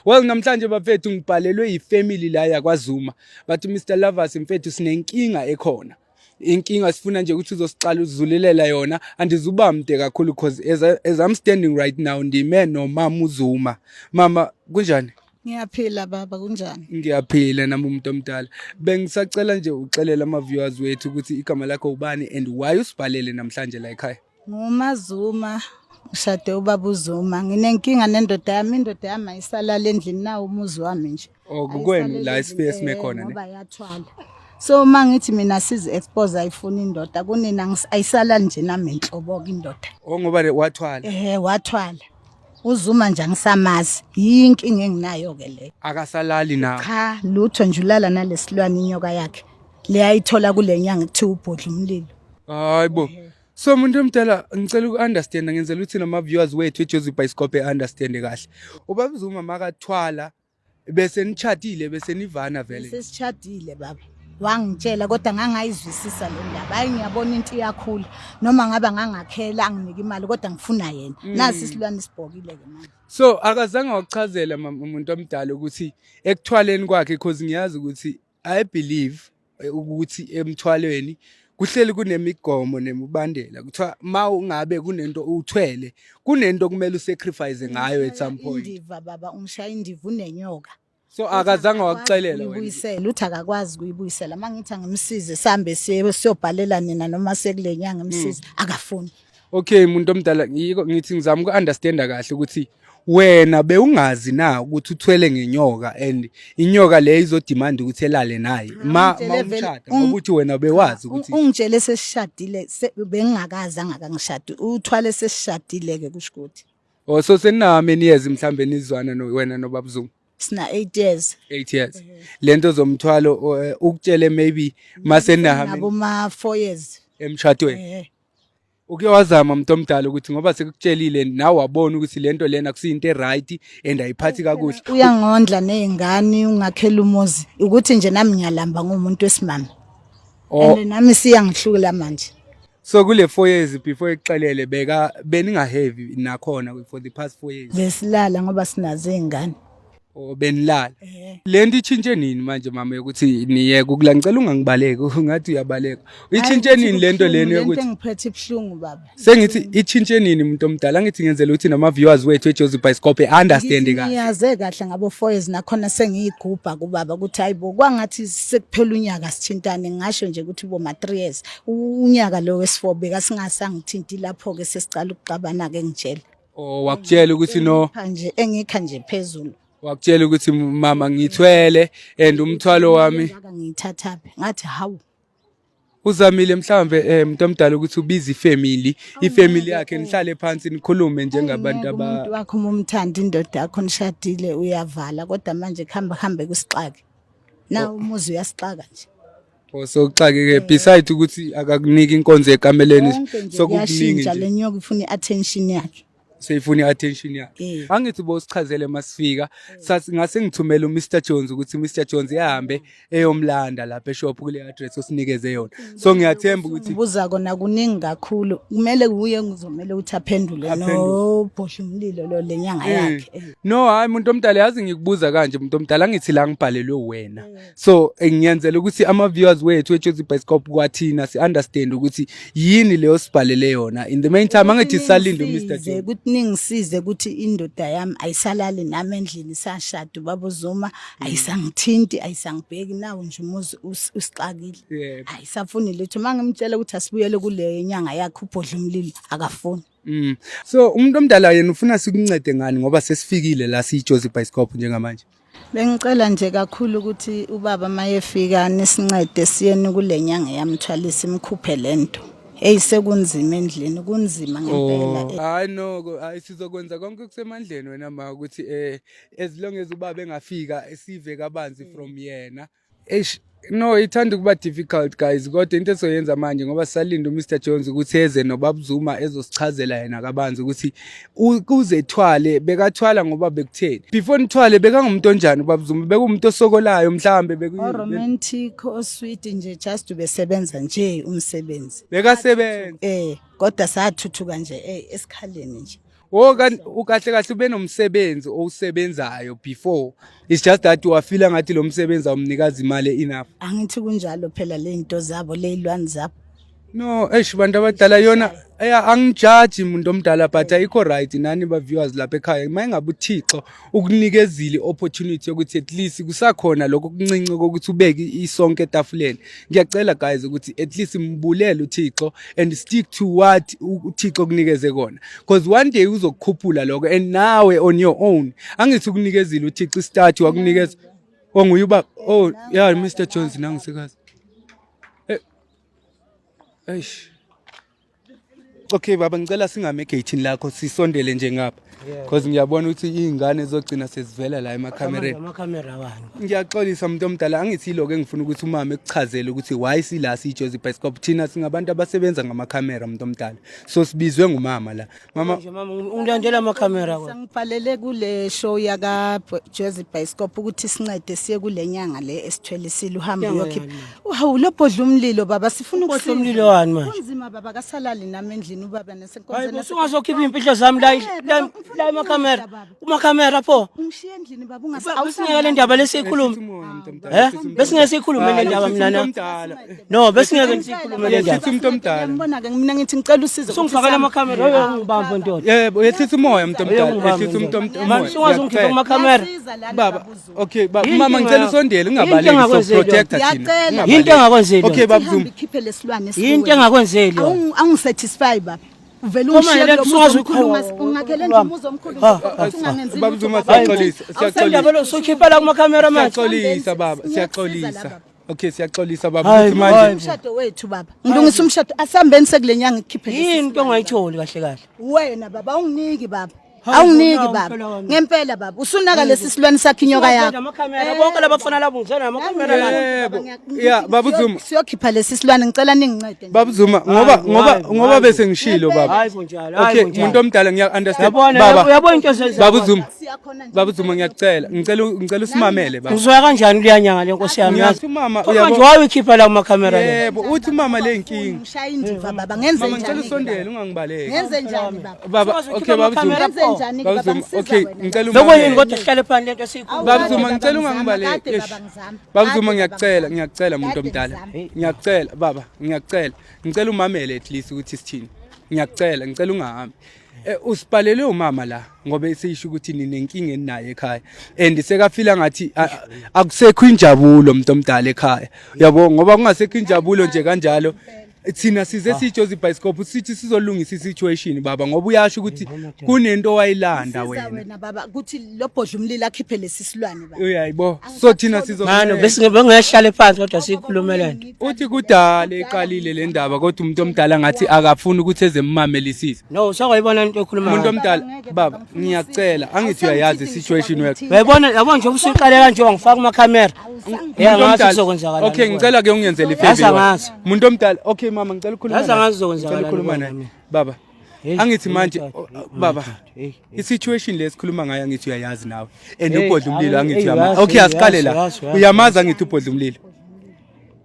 Well, namhlanje bafethu ngibhalelwe yifamily la yakwaZuma. Bathi, "Mr Lovers, mfethu, sinenkinga ekhona. Inkinga sifuna nje ukuthi uzosicala uzizulilela yona." Andizuba mde kakhulu because as I'm standing right now ndime nomama uZuma. Mama, kunjani? Ngiyaphila baba, kunjani? Ngiyaphila nami, umuntu omdala. Bengisacela nje uxelele ama viewers wethu ukuthi igama lakho ubani and why usibhalele namhlanje la ekhaya. NguMaZuma, ngishade ubaba uZuma. Nginenkinga nendoda yami, indoda yami ayisalala endlini, nawo umuzi wami nje. Oh, kukwenu Ayisalele la esifike endlini, sime khona ne. Ngoba yathwala. So uma ngithi mina sizi expose, ayifuni indoda kunina, ayisalali nje nami enhlobo ke indoda. Oh, ngoba le wathwala. Eh, wathwala. UZuma nje angisamazi. Yinkinga enginayo ke le. Akasalali na. Cha, lutho nje, ulala nalesilwane, inyoka yakhe. Le ayithola kule nyanga kuthiwa ubhodla umlilo. Hayibo. So umuntu omdala, ngicela uku-understand, ngenzela ukuthi nama viewers wethu eJozi Bioscope understand kahle. Ubaba Zuma makathwala bese nitshatile, bese nivana vele? Sesishadile baba. Wangitshela kodwa ngangayizwisisa le ndaba. Hayi, ngiyabona into iyakhula. Noma ngabe ngangakhela anginike imali, kodwa ngifuna yena. Nasi isilwane sibhokile ke manje. So akazange wakuchazela umuntu omdala ukuthi ekuthwaleni kwakhe, because ngiyazi ukuthi I believe ukuthi emthwalweni kuhleli kunemigomo nemibandela, kuthiwa ma ungabe kunento uthwele, kunento kumele usacrifice ngayo at some point. Indiva baba, ungishaya indiva, unenyoka. So akazange wakuxelela wena? Uyibuyisela, uthi akakwazi kuyibuyisela. Mangithi angimsize sambe siye siyobhalela nina noma sekule nyanga imsize, akafuni. Okay, umuntu omdala, yiko ngithi ngizama uku-understanda kahle ukuthi wena bewungazi na ukuthi uthwele ngenyoka and inyoka leyo izodemand ukuthi elale naye ma ma Ungitshele vele- umshada, ngokuthi wena bewazi ukuthi Ungitshele sesishadile, bengingakazi angakangishadi. Uthwale sesishadile ke, kusho ukuthi. Oh, so senina many years mhlambe nizwana no wena nobaba Zuma? Sina 8 years. 8 years. Lento zomthwalo ukutshele maybe masena Nabo ma 4 years. Emshadweni? Eh. Uke wazama, umuntu omdala, ukuthi ngoba sekukutshelile nawe wabona ukuthi lento lena kusiyinto e-right and ayiphathi kakuhle? Uyangondla nezingane, ungakhela umuzi, ukuthi nje nami ngiyalamba ngumuntu wesimame. Oh. And nami siyangihlula manje. So kule 4 years before ekuxelele, beka beningaheavy nakhona for the past 4 years? Besilala ngoba sinazo izingane. Or benilala? Eh. Lento itshintshe nini manje mama, yokuthi niyeke ukula? Ngicela ungangibaleki, ungathi uyabaleka. Itshintshe nini lento leni Lento yokuthi engiphethe ibuhlungu baba. Sengithi itshintshe nini, umuntu omdala? Ngithi ngenzela ukuthi nama viewers wethu eJozi Bioscope understand Ngithi kahle. ngiyaze kahle ngabo 4 years, nakhona sengiyigubha kubaba ukuthi hayibo, kwangathi sekuphela unyaka sithintane. Ngisho nje ukuthi bo ma 3 years, unyaka lo wesi4 beka singasangithinti, lapho ke sesicala ukuxabana ke, ngitshela. Oh, wakutshela ukuthi no? Engikha nje, engikha nje phezulu. Wakutshela ukuthi, "Mama, ngithwele and umthwalo wami Ngaka ngiyithathaphi?" Ngathi, "Hawu." Uzamile mhlambe umuntu omdala ukuthi ubize ifamily yakhe, nihlale phansi nikhulume njengabantu Angeke, aba umuntu wakho uma umthanda, indoda yakho, nishadile, uyavala, kodwa manje kuhamba kuhambe kusixake na, umuzi uyasixaka nje. Oh, so kuxakeke besides ukuthi akakuniki inkonzo ekameleni? Konke nje Sokukuningi kuyashintsha. nje. Le nyoka ifuna i-attention yakhe. Seyifuna i-attention yakhe. Eh. Angithi bosichazele masifika, sathi ngase ngithumela uMr Jones ukuthi uMr Jones ehambe eyomlanda lapha eshop kule address osinikeze yona. So ngiyathemba ukuthi Ngibuza kona kuningi kakhulu, kumele kuye, ngizomela ukuthi aphendule. Aphendule. Nobhodla umlilo lo lenyanga yakhe. No, hayi, umuntu omdala, yazi ngikubuza kanje, umuntu omdala, ngithi la ngibhalelwe wena, so ngiyenzela ukuthi ama viewers wethu eJozi Bioscope kwathina si understand ukuthi yini leyo sibhalele yona. In the meantime, angithi salinde uMr Ningisize, Jones. Ukuthi ningisize ukuthi indoda yami ayisalali nami endlini, sashada ubaba uZuma, ayisangithinti, ayisangibheki, nawo nje umuzi usixakile. Ayisafuni lutho. Uma ngimtshela ukuthi asibuyele kule nyanga yakhe ubhodla umlilo, akafuni. So umuntu omdala yena ufuna sikuncede ngani, ngoba sesifikile la siyiJozi Bioscope njengamanje? Bengicela nje kakhulu ukuthi ubaba mayefika nisincede siyeni kule nyanga yamthwalisa, imkhuphe lento. Hey, sekunzima endlini, kunzima ngempela. Oh, hayi noko, hayi, sizokwenza konke kusemandleni wena ma, ukuthi as long as ubaba engafika sive kabanzi from yena. Eish, no, ithanda ukuba difficult guys, kodwa into esoyenza manje, ngoba sisalinda uMr Jones ukuthi eze noBaba Zuma ezosichazela yena kabanzi ukuthi kuzethwale bekathwala ngoba bekutheni. Before nithwale bekangumuntu onjani uBaba Zuma? Bekuwumuntu osokolayo mhlambe? O-romantic, o-sweet nje, just ubesebenza nje umsebenzi. Bekasebenza? Eh, kodwa sathuthuka nje esikhaleni nje. Wo ukahle kahle ube nomsebenzi owusebenzayo before. It's just that wafila ngathi lo msebenzi awumnikazi imali enough. Angithi kunjalo phela le zinto zabo leyilwane zabo. No, eish bantu abadala yona eya angijaji umuntu omdala but ayikho right nani ba viewers lapha ekhaya. Mayingabe uThixo ukunikezile opportunity yokuthi at least kusakhona lokho kuncinci kokuthi ubeke isonke etafuleni. Ngiyacela guys ukuthi at least mbulele uThixo and stick to what uThixo kunikeze kona. Because one day uzokukhuphula lokho and nawe on your own. Angithi ukunikezile uThixo istart wakunikeza. Onguye uba oh yeah Mr Jones nangisikazi. Eish. Okay baba ngicela singame egate lakho sisondele nje ngapha. Because ngiyabona ukuthi izingane zogcina sezivela la emakhamereni. Amakhamera wani? Ngiyaxolisa umuntu omdala angithi yiloko engifuna ukuthi umama ekuchazele ukuthi why sila siyiJozi Bioscope thina singabantu abasebenza ngamakhamera umuntu omdala. So sibizwe ngumama la. Mama Manje mama ungilandela amakhamera kwa. Sangibhalele kule show yaka Jozi Bioscope ukuthi sincede siye kule nyanga le esithwelisile uhambe Nyanga uyokhipha. yani? Hawu lobhodla umlilo baba sifuna Ubhodla ukusiza. umlilo wani manje? Kunzima baba kasalali nami endlini ubaba Hayi nesenkonzweni. bo sungazokhipha impihlo zami la Eh, la baba, ngifuna la emakhamera. ukunceda, baba. Kumakhamera pho. Ungishiye endlini baba Besingeke le ndaba lesiyikhuluma. Ehlisa umoya, umuntu omdala, Eh? ehlisa umuntu Besingeke siyikhulume le Hayi, ndaba ehlisa mina na. umuntu omdala. No, besingeke siyikhulume le ndaba. Ehlisa umuntu omdala. Ngiyambona ke mina ngithi ngicela usizo. Usungifakela amakhamera oyo ngibambe ndoda. Yebo, yehlisa umoya umuntu omdala, Uyongibamba yehlisa umuntu ndoda. omdala. Manje sungaze ungikhiphe kumakhamera. Baba, okay, baba, Yini mama inkinga ngicela yakho? usondele Yini ungabaleki so engakwenzeli yona? protector thina. Ngiyacela. Ungabaleki. Yinto engakwenzeli Okay, yona. baba Zuma. Ikhiphe lesilwane Yinto engakwenzeli yona. Angisatisfy baba. Uvela Uma ungishiye le kulo muzi sungaze omkhulu ukhuluma- ungakhele nje umuzi omkhulu Ha, futhi ungangenzi Baba lutho, Zuma baba. siyaxolisa, siyaxolisa. Indaba lo usukhipha la kumakhamera manje. Siyaxolisa baba, Ngiyasiza siyaxolisa. la, baba. Okay, siyaxolisa baba Hayi, ukuthi manje hayi. Umshado wethu baba. Ngilungisa umshado asambeni sekule nyanga ngikhiphe lesi Yini into silwane. ongayitholi kahle kahle? Wena baba awunginiki baba. Hayi, Awunginiki bona, baba. ngempela wami. Ngempela baba usunaka lesi silwane sakhe inyoka yakho. Amakhamera bonke labafana labo ngizana namakhamera la. Yebo. Yeah, Baba Zuma. Siyokhipha lesi silwane ngicela ningincede nje. Baba Zuma ngoba Hayi, ngoba hayi, ngoba hayi. bese ngishilo baba. Hayi kunjalo, hayi Okay, kunjalo. umuntu omdala ngiya understand. Yabona Baba, uyabona into ezenza. Baba Zuma. Siyakhona nje. Baba Zuma ngiyakucela, ngicela usimamele baba. Ngizoya kanjani kuleyanyanga le nkosi yami yazi. Ngiyathi umama Pho manje uyabo. wayikhipha la kumakhamera le. Yebo, uthi umama le inkinga. Ngishaya indiva baba ngenze Mama ngicela njani? usondele ungangibaleki. Ngenze njani baba? Baba, Sungaze okay ukhiphe baba Zuma. amakhamera Ngenze njani Baba baba Zuma, ngisiza okay, wena. ngicela Lokho yini umamele. kodwa sihlale phansi lento esiyikhuluma. Baba Zuma Kade ngicela baba ungangibaleki. ngizama, kade Eish. baba ngizama. Baba Zuma Kade ngiyakucela, baba ngiyakucela muntu Kade omdala. ngizama. Ngiyakucela baba, ngiyakucela. Ngicela umamele at least ukuthi sithini. Ngiyakucela, ngicela ungahambi. Usibhalele umama la ngoba eseyisho ukuthi ninenkinga eninayo ekhaya and sekafila ngathi akusekho injabulo umuntu omdala ekhaya. Uyabo ngoba kungasekho injabulo nje kanjalo. Thina size sijozi bioscope sithi sizolungisa isituation baba ngoba uyasho ukuthi kunento wayilanda Siza wena. wena baba ukuthi lobhodla umlilo akhiphe lesi silwane baba. Uyayibo. So thina sizo Manje bese bengehlale phansi kodwa siyikhulume lento. Uthi kudala eqalile le ndaba kodwa umuntu omdala ngathi akafuni ukuthi eze mmamelisise. No, usakayibona into ekhuluma. Umuntu ngayo. omdala Ngeke baba baba, ngifuna ngiyakucela usizo. angithi uyayazi situation yakho. Uyayibona yabona nje usuqale kanje wangifaka kumakhamera. Yeah, Umuntu ngazi omdala- kuzokwenzakala. Okay, ngicela ke ungenzele Yazi ifavor. angazi. Umuntu omdala okay mama ngicela ukukhuluma. Yazi naye. angazi kuzokwenzakala Ngicela ukukhuluma kuwena naye. mina. Baba. Hey, Angithi manje hey, oh, hey, baba hey, hey. i-situation le esikhuluma ngayo angithi uyayazi nawe and Hey, ubhodla umlilo hey, angithi hey, uyamazi. yazi, Okay asiqale yazi, la. yazi, yazi. Uyamazi angithi ubhodla umlilo.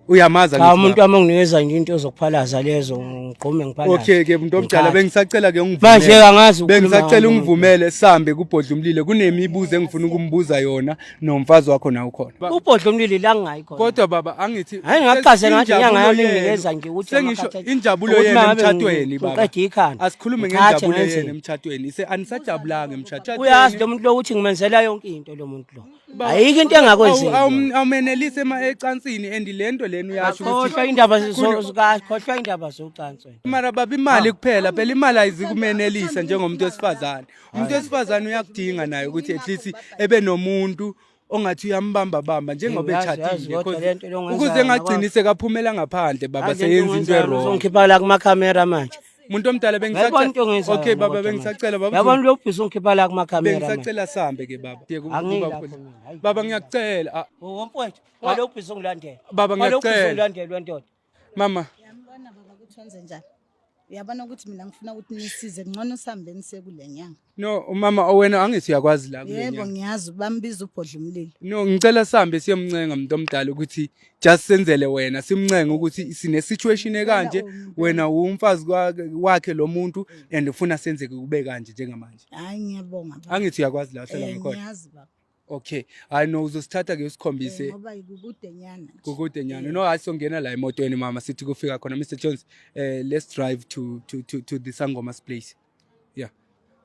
Uyamazi Cha angithi. umuntu baba? wami unginikeza nje into zokuphalaza lezo ngigqume ngiphalaze. Okay ke umuntu omdala Ngikhathe. bengisacela ke ungivumele. Manje angazi ukukhuluma Bengisacela ngalo ungivumele sihambe kubhodla umlilo kunemibuzo engifuna ukumbuza yona nomfazi wakho nawe ukhona. Ubhodla umlilo la ngingayi khona. Kodwa baba angithi Hayi ngingachazela ngathi inyanga yami injabulo yenu- inginikeza nje ukuthi sengisho amakhathi- injabulo ukuthi yenu mangabe emtshatweni baba. ngiqede ikhanda. Asikhulume ngithathe ngenjabulo ngenze. yenu emtshatweni. Se anisajabulanga emtshatweni. Uyazi lo muntu lo ukuthi ngimenzela yonke into lo muntu lo. Ayikho into engakwenzeki. Awumenelise ema ecansini and lento lena uyasho ukuthi Khohlwa indaba khohlwa indaba zocansi. wena. mara baba imali kuphela phela imali ayizikumenelisa njengomuntu wesifazane. Umuntu wesifazane uyakudinga naye ukuthi at least ebe nomuntu ongathi uyambamba bamba njengoba Yazi, yazi etshatile kodwa because le nto le ongenzayo ukuze engagcini sekaphumela ngaphandle baba Yazi le nto seyenza into ongenzayo, e-wrong. Uzongikhipha la kumakhamera manje. Umuntu omdala Uyayibona into bengisacela ongenzayo Okay wena baba kodwa bengisacela manje. baba Uyabona lo bhizi ungikhipha la kumakhamera manje. bengisacela sambe ke baba. Ndiye Angiyi kubaba lapho khona. mina, hayi. Baba ngiyakucela. Ah, Oh mfowethu, walo bhizi ungilandela. Baba, Walo bhizi ngiyacela. ungilandela wendoda. Mama Uyambona baba ukuthi wenze njani? Uyabona ukuthi mina ngifuna ukuthi nisize ngcono sihambeni sekule nyanga. No, umama owena angithi uyakwazi la kule Yebo nyanga. ngiyazi bambiza ubhodla umlilo. No, ngicela sihambe siyomncenga umuntu omdala ukuthi just senzele wena simncenge ukuthi sine situation ekanje wena umfazi wakhe lo muntu and ufuna senzeke kube kanje njengamanje. Hayi ngiyabonga baba. Angithi uyakwazi la uhlala Eh, ngakhona. ngiyazi baba. Okay. Hayi no uzosithatha ke usikhombise. Eh, ngoba kukude nyana nje. Kukude nyana. No, hayi songena la emotweni mama sithi kufika khona Mr Jones. Let's drive to the Sangoma's place. Yeah.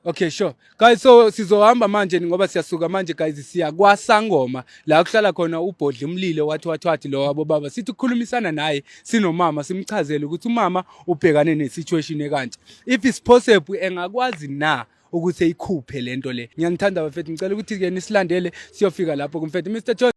Okay, sure. Guys, so sizohamba manje ngoba siyasuka manje guys siya kwaSangoma la kuhlala khona ubhodla umlilo wathi wathi wathi lo wabo baba sithi ukukhulumisana naye sinomama simchazele ukuthi umama ubhekane nesituation ekanje. If it's possible engakwazi na ukuthi eyikhuphe lento le. Ngiyanithanda bafethu ngicela ukuthi ke nisilandele siyofika lapho kumfethu Mr Jones.